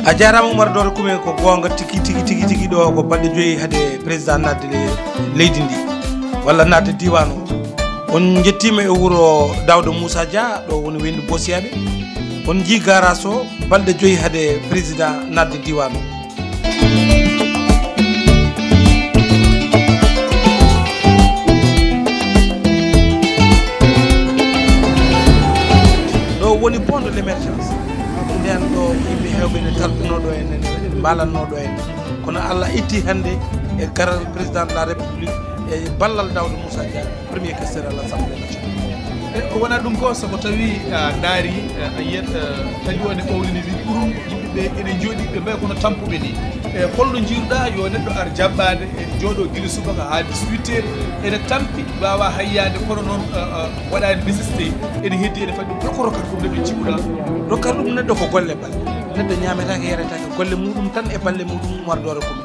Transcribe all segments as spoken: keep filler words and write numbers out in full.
A jaaraama Umar Doore Kume, ko goonga tigi, tigi, tigi, tigi, ɗo ko balɗe joyi hade président naatde le-, leydi ndi, walla naatde diiwaan o. On njettiima e wuro Daawda Muusa Dia, ɗo woni weendu Bosiyaaɓe. On njii gaaraas o balɗe joyi hade président naatde diiwaan o. Ɗo woni pont de l'émergence. Ndeen ɗo yimɓe heewɓe ne taltunoo ɗo en, ne mbaalanno ɗo en. Kono Allah itti hannde e garal président de la République e ballal Daouda Moussa Diagne, premier questeur à l'Assemblée nationale. E ko wonaa ɗum ko, so ko tawi a ndaari, e, a yiyat, e, tali o ne ɓawlini wi kurum, yimɓe ɓe ene njooɗi, ɓe mbayi kono tampuɓe ni. E holno njiiruɗaa yo neɗɗo ar jaɓɓaade, e jooɗo gila subaka haa dix-huit heures, ene tampi, waawa hayyaade, kono noon, e, e, waɗaani désisté, ene heddi, ene fadi ɗum. Holko rokkata ɗum neɗɗo jiɓuɗaa? Rokkata ɗum neɗɗo ko golle balɗe. Neɗɗo ñaametaake, yaretaake, golle muɗum tan e balɗe muɗum, Umar Doore Kume.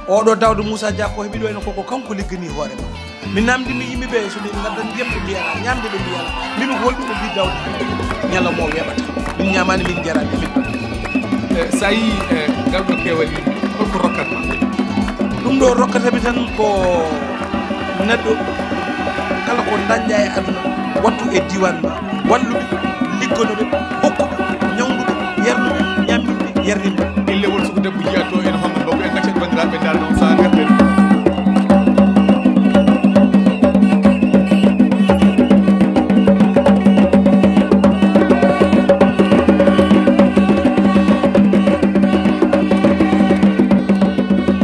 Oɗo Daouda Moussa Dia ko heɓi ɗo ene ko, ko kanko liggani hoore makko. Min namdimi yimɓe ɓe, so min ngaddan ndiyam ɓe mbiya alaa, ñaamde ɓe mbiya alaa. Min ko holɗum ɓe mbi Daouda? Ñalawma o weeɓata. Min ñaamaani, min njaraani, min. E, so a yii, e, ngal ɗo keewal yimɓe, holko rokkat ma? Ɗum ɗo rokkata mi tan ko neɗɗo kala ko dañɗa e aduna, wattu e diiwaan ma. Walluɓe, liggonoɓe, hokkuɓe, ñawnduɓe, yarnuɓe, ñamminde, yarninde. Ille won suko debbo jiya to ene hombo mbokko en gaccat banndiraaɓe ndaar ɗon sahaa ngarten.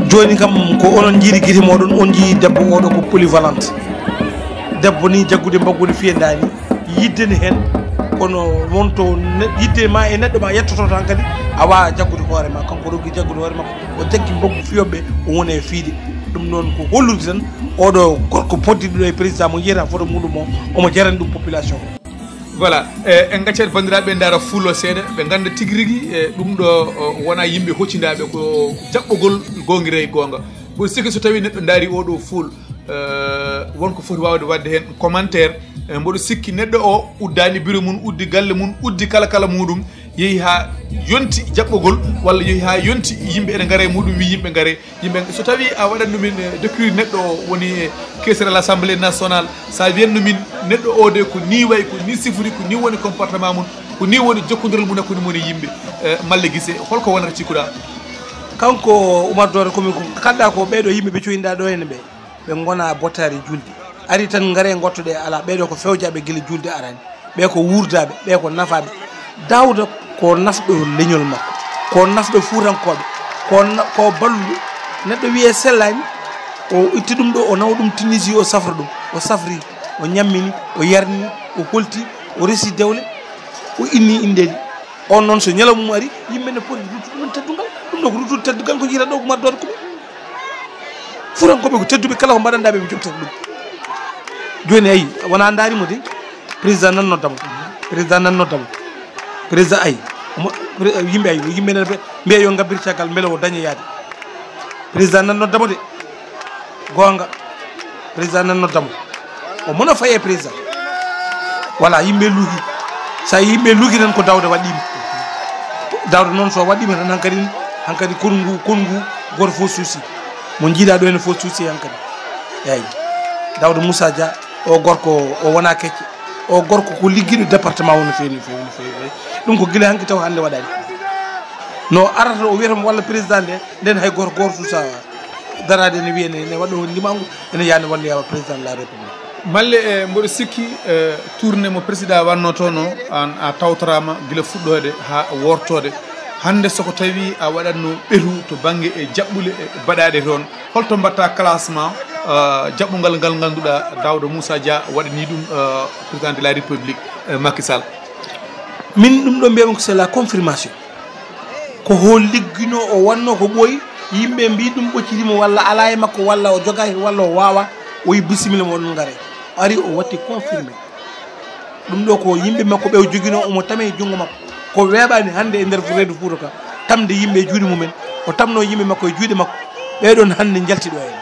Jooni kam ko onon njiiri gite mooɗon, on njii debbo oɗo ko polyvalente. Debbo ni jaggude mbaggu ne fiye ndaani. Yidde ne heen, kono won to ne-, yidde ma e neɗɗo ma yettoto tan kadi, a waawa jaggude hoore ma. Kanko roggi jaggude hoore makko, o jaggi mbaggu fiyooɓe, o woni e fiide. Ɗum noon ko hollude tan, oɗo gorko poddiɗo ɗo e président mo njiyata photo muɗum o, omo jarani ɗum population o. Voilà, e, en gaccat banndiraaɓe ndaara fulo seeɗa, ɓe ngannda tigi rigi, e, ɗum ɗo, o, wona yimɓe hoccindaaɓe, ko jaɓɓogol goongiri e goonga. Mboɗo sikki so tawi neɗɗo ndaari oɗo fuul, eh, won ko foti waawde waɗde heen commentaire. Eh, mboɗo sikki neɗɗo o uddaani biro mum, uddi galle mum, uddi kala kala muɗum, yehi haa yonti jaɓɓogol, walla yehi haa yonti yimɓe ene ngara e muɗum, wi yimɓe ngare, yimɓe. So tawi a waɗat ɗum min, eh, décrire neɗɗo o woni, eh, questeur à l'Assemblée nationale, so a wiyat ɗum min neɗɗo o de ko ni wayi, ko ni sifori, ko ni woni comportement mum, ko ni woni jokkondiral mum e ko ni woni yimɓe, eh, Malle Gise, holko wonata cikkuɗa? Kanko Umar Doore, komi ko kalɗa ko ɓeeɗo yimɓe ɓe coyinɗa ɗo henne ɓe, ɓe ngona bottaari julde. Ari tan ngare ngottoɗe, ala ɓeeɗo ko fewjaɓe gila julde arani. Ɓe ko wuurdaɓe, ɓe ko nafaɓe. Daouda ko nafɗo leñol makko, ko nafɗo fuutankoɓe, ko na-, ko balluɗo. Neɗɗo wiye sellani, o itti ɗum ɗo, o nawa ɗum Tunisie, o safra ɗum. O safri, o ñammini, o yarni, o holti, o resi dewle, o inni indeji. On noon, so ñalawma mum ari, yimɓe ne poti ruttude ɗum teddungal. Ɗum ɗo ko ruttude teddungal ko jiirat ɗo ko Umar Doore Kume. Fuutankooɓe ko tedduɓe, kala ko mbaɗanɗaa ɓe, ɓe jogtata ɗum. Jooni ayi, wonaa ndaari mo de, président nan noddamo. Président nan noddamo. Président ayi, omo, pré-, yimɓe ayi, yimɓe nana ɓe, mbiya yo ngabbir caggal, mbele o daña yaade. Président nan noddamo de. Goonga, président nan noddamo. O mono faye président. Voilà, yimɓe luuki. So yimɓe luuki tan ko Daouda waɗɗiima. Daouda noon so waɗɗiima tan hankadi, hankadi konu ngu, konu ngu, gooto fof suusi. Mo njiiɗa ɗo ene fof suusi hankadi. Eeyi. Daouda Moussa Dia, o gorko, o wona kecce. O gorko ko liggiiɗo département o no feewi, no feewi, no feewi. Ɗum ko gila hanki taw hannde waɗani. No arata o wiyata mo walla président nde, nden hay gooto, gooto suusa daraade ne wiya ne, ne waɗa on ndimangu, ene yaani walla yawa président de la république. Malle, e, mboɗo sikki, e, tournée mo président wanno toon o, an a tawtoraama gila fuɗɗoode haa wortoode. Hannde so ko tawi a waɗatno ɓetu to bannge e jaɓɓule e baɗaaɗe toon, holto mbaɗta classement, e, jaɓɓungal ngal ngannduɗaa Daouda Moussa Dia waɗani ɗum, e, président de la république, e, Macky Sall? Min ɗum ɗo mbiyami ko c'est la confirmation. Ko ho ligginoo o wannoo ko ɓooyi, yimɓe mbii ɗum ɓoccitiima walla alaa e makko, walla o jogaaki, walla o waawaa, o yi bisimilla mo onon ngare. O ari o watti confirmé. Ɗum ɗo ko yimɓe makko ɓe o joginoo, omo tame e junngo makko. Ko weeɓaani hannde e nder reedu Fuuta ka, tamde yimɓe e juuɗe mumen, o tamnoo yimɓe makko e juuɗe makko. Ɓee ɗoon hannde njalti ɗo en.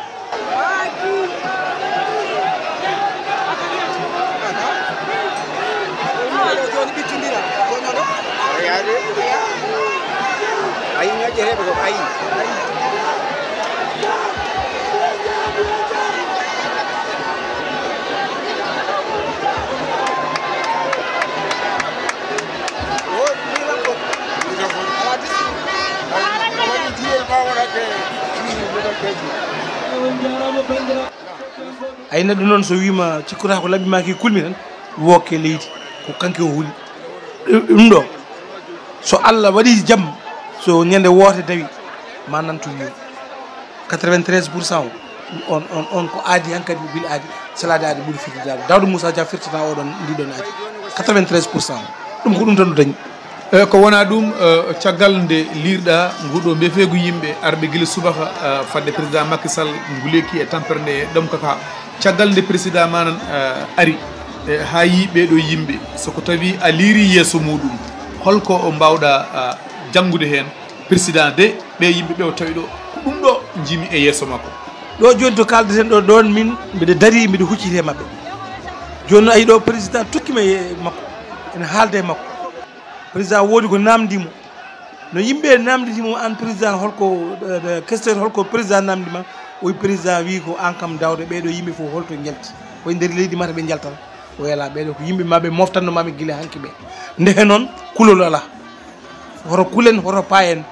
Ay, neɗɗo noon, so wiima cikkata ko labbi maaki kulmi tan, wookke leydi, ko kanki o huli. Ɗum ɗo, so Allah waɗi jam, so ñande woote dawi, ma nantu wiima. Quatre-vingt-treize pour cent o, on, on, on ko aadi hankadi, bil aadi, salaade aadi ɓuri firtidaade. Daouda Moussa Dia firtata oɗon, ndiɗon aadi. Quatre-vingt-treize pour cent o. Ɗum ko ɗum tan o dañi. E, ko wona ɗum, e, caggal nde liirɗa nguɗo mbefeegu yimɓe arɓe gila subaka, e, fadde président Macky Sall nguleeki e tampere nde e ɗomka ka, caggal nde président manan, e, ari, e, haa yi ɓeeɗo yimɓe, so ko tawi a liiri yeeso muɗum, holko o mbawɗa, e, janngude heen président de, ɓe yimɓe ɓe o tawi ɗo, ko ɗum ɗo njimi e yeeso makko? Ɗo jooni to kaldeten ɗo, ɗon min mbiɗa dari, mbiɗa hucciti e maɓɓe. Jooni a yi ɗo président tokkima e makko, ene haalda e makko. Président woodi ko namdi mo. No yimɓe namditi mo, an président, holko, eh, eh, questeur, holko président namdi ma? O wi président wi ko an kam Daouda, ɓeeɗo yimɓe fof holto njalti? Koye nder leydi mata ɓe njaltata? O wi ala, ɓeeɗo ko yimɓe ma ɓe moftanno mami gila hanki ɓe. Ndehe noon, kulol ala. Hoto kulen, hoto payen.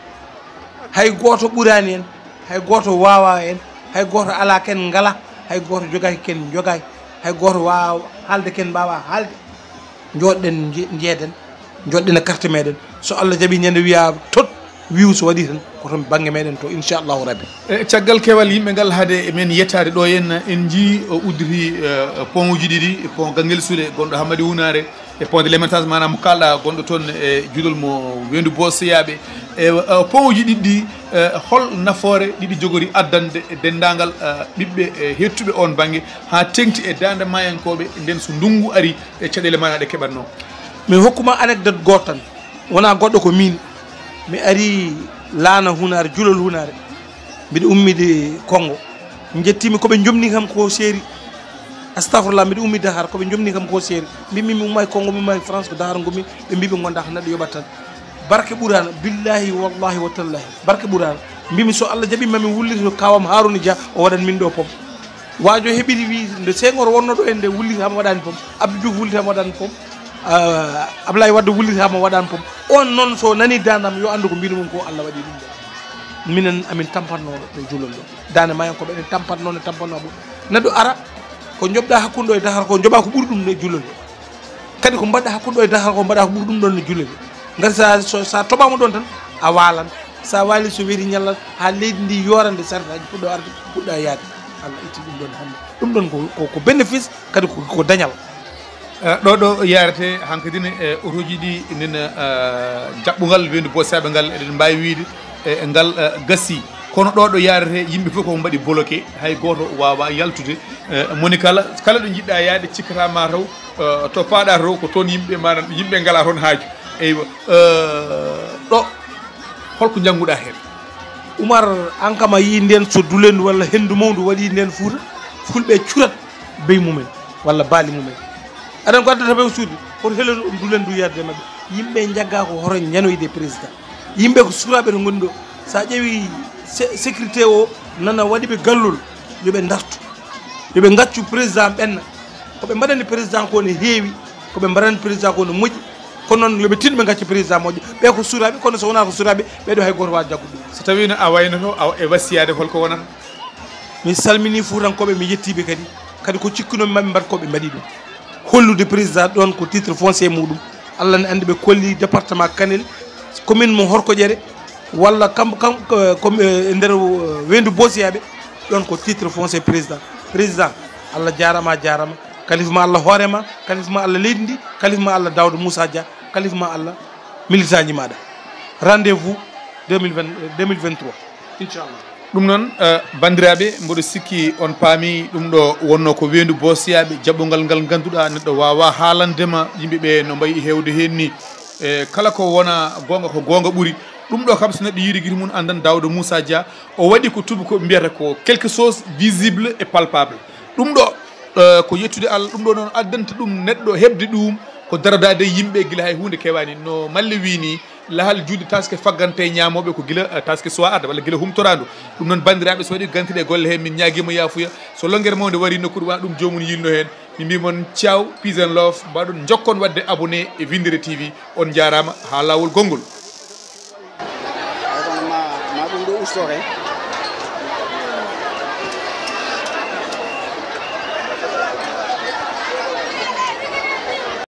Hay gooto ɓuraani en, hay gooto waawaa en, hay gooto alaa ken ngala, hay gooto jogaaki ken jogaaki, hay gooto waawa haalde ken mbaawaa haalde. Njooɗɗen nje-, njeeden, njooɗɗen e carte meɗen. So Allah jaɓi ñande wiya tot wiw so waɗi tan, ko toon bannge meɗen to, inchallahu rabbi. E caggal kewal yimɓe ngal, haade men yettaade ɗo en, en njii o udditi, e, pont uji ɗiɗi, pont Ganguel Soule gonɗo Hammadi Wunaare, e pont de l'Ermitage, maanaam mo kaalɗa, gonɗo toon e juulol mo Weendu Boosiyaaɓe. E, e, pont uji ɗiɗi, e, hol nafoore ɗiɗi jogori addande e denndaangal, e, ɓiɓɓe, e, heɓtuɓe oon bannge, haa teŋti e daande maayankooɓe, nden so ndunngu ari, e caɗeele maɗa ɗe keɓatnoo? Mi hokkuma anecdote gooto tan, wonaa goɗɗo, ko miin. Mi ari laana Hunaare, juulol Hunaare. Mbiɗa ummide Konngo. Njettiimi ko ɓe njomni kam ko seeri. Astafurlah, mbiɗa ummi Dakar, ko ɓe njomni kam ko seeri. Mbimi mi umma e Konngo, mi umma e France, ko Dakar ngummi. Ɓe mbi ɓe ngonda ko neɗɗo yoɓat tan. Barke ɓuraana, billahi, wallahi, wa tallahi. Barke ɓuraana. Mbimi so Allah jaɓi mami wullito kawam Harouna Dia, o waɗan min ɗo pom. Waajo heɓiri wi nde Senghor wonno ɗo en nde wulliti hama waɗani pom. Abdou Diouf wulliti hama waɗani pom. Ah, Ablaye Wade wulliti hama waɗani pom. On noon so nani dandam yo anndu ko mbinu mum ko Allah waɗi ɗum ɗo. Minen amin tampatno ɗo juulol ɗo. Dande mayankoɓe enen tampatno ne tampatno aɓu. Neɗɗo ara ko joɓɗa hakkunde ɗo e Dakar ko joɓa ko ɓuri ɗum e juulol ɗo. Kadi ko mbaɗɗa hakkunde ɗo e Dakar ko mbaɗa ko ɓuri ɗum ɗon no juulol ɗo. Ngati sa, so, sa toɓama ɗon tan a walan. Sa wali so weeti ñallal ha leydi ndi yorande sartaji puɗɗo arde puɗɗa yaade. Allah itti ɗum ɗon hande. Ɗum ɗon ko, ko, ko bénéfice kadi ko, ko dañal. Eh, ɗo ɗo yarete hankadi ne, eh, otoji ɗi nena, eh, jaɓɓungal Weendu Boosiyaaɓe ngal eɗen mbawi wiide, eh, ngal, eh, gasi. Kono ɗo ɗo yarete yimɓe fof ko mbaɗi bloqué, hay goto wawa yaltude. Eh, moni kala, kala ɗo jiɗɗa yaade cikkata ma taw, eh, to paɗa to ko toon yimɓe maɗa, yimɓe ngala toon haaju. Eywa, eh, ɗo holko jannguɗa heen? Umar, an kam a yii nden so dulendu walla hendu mawndu waɗi nden Fuuta, fulɓe curat bey mumen walla baali mumen. Aɗan ko addata ɓe ko suudu, koto helen ɗum dulen du yadde maɓɓe. Yimɓe jagga ko hoto ñanoyde président. Yimɓe ko suuraɓe to ngoni ɗo. Sa ƴeewi sé-, sécurité o nana waɗi ɓe gallol, yo ɓe dartu. Yo ɓe gaccu président ɓenna. Ko ɓe mbaɗani président ko ne heewi, ko ɓe mbaɗani président ko ne moƴƴi. Kono noon yo ɓe tin ɓe gaccu président moƴƴo. Ɓe ko suuraɓe, kono so wona ko suuraɓe, ɓe ɗo hay goto wawa jaggude ɗum. So tawino a waynoto, a, e wasiyade holko wonata? Mi salmini Fuutankooɓe, mi yettiiɓe kadi. Kadi ko cikkunomi maɓɓe mbaɗ ko ɓe mbaɗi ɗum. Hollude président ɗon ko titre foncier muɗum. Allah ne anndi ɓe kolli département Kanel, commune mo Horkoƴere, walla kam, kam, ko, ko, e nder, e, Weendu Boosiyaaɓe, ɗon ko titre foncier président. Président, Allah jaarama, a jaarama. Kalifa ma Allah hoore ma, kalifa ma Allah leydi ndi, kalifa ma Allah Daouda Moussa Dia, kalifa ma Allah militant ji maɗa. Rendez-vous deux mille vingt, deux mille vingt-trois. Inchallah. Ɗum noon, eh, banndiraaɓe, mboɗo sikki on paami ɗum ɗo wonno ko weendu boosiyaaɓe, jaɓɓungal ngal ngannduɗaa neɗɗo waawaa haalande ma yimɓe ɓe no mbayi heewde heen ni. Eh, kala ko wona goonga ko goonga ɓuri. Ɗum ɗo kam so neɗɗo yiiri gite mum anndan Daouda Moussa Dia, o waɗi ko tubakoɓe mbiyata ko quelque chose visible et palpable. Ɗum ɗo, eh, ko yettude Allah, ɗum ɗo noon addanta ɗum neɗɗo heɓde ɗum ko daradaade yimɓe gila hay huunde kewaani. No Malle wii ni, Lahal juulde taske faggante ñaamooɓe ko gila, eh, taske suwa arde walla gila humtoraandu. Ɗum noon, banndiraaɓe, so waɗi gantiɗe golle heen, min ñaagiima yaafuya. So longere mawnde warii nokkuure, wona ɗum joomum yiilno heen. Min mbii mon ciao, peace and love. Mbaɗon, njokkon waɗde abonné e Winndere T V. On njaaraama, haa laawol gonngol. Hay kono ma ma ɗum ɗo ustore.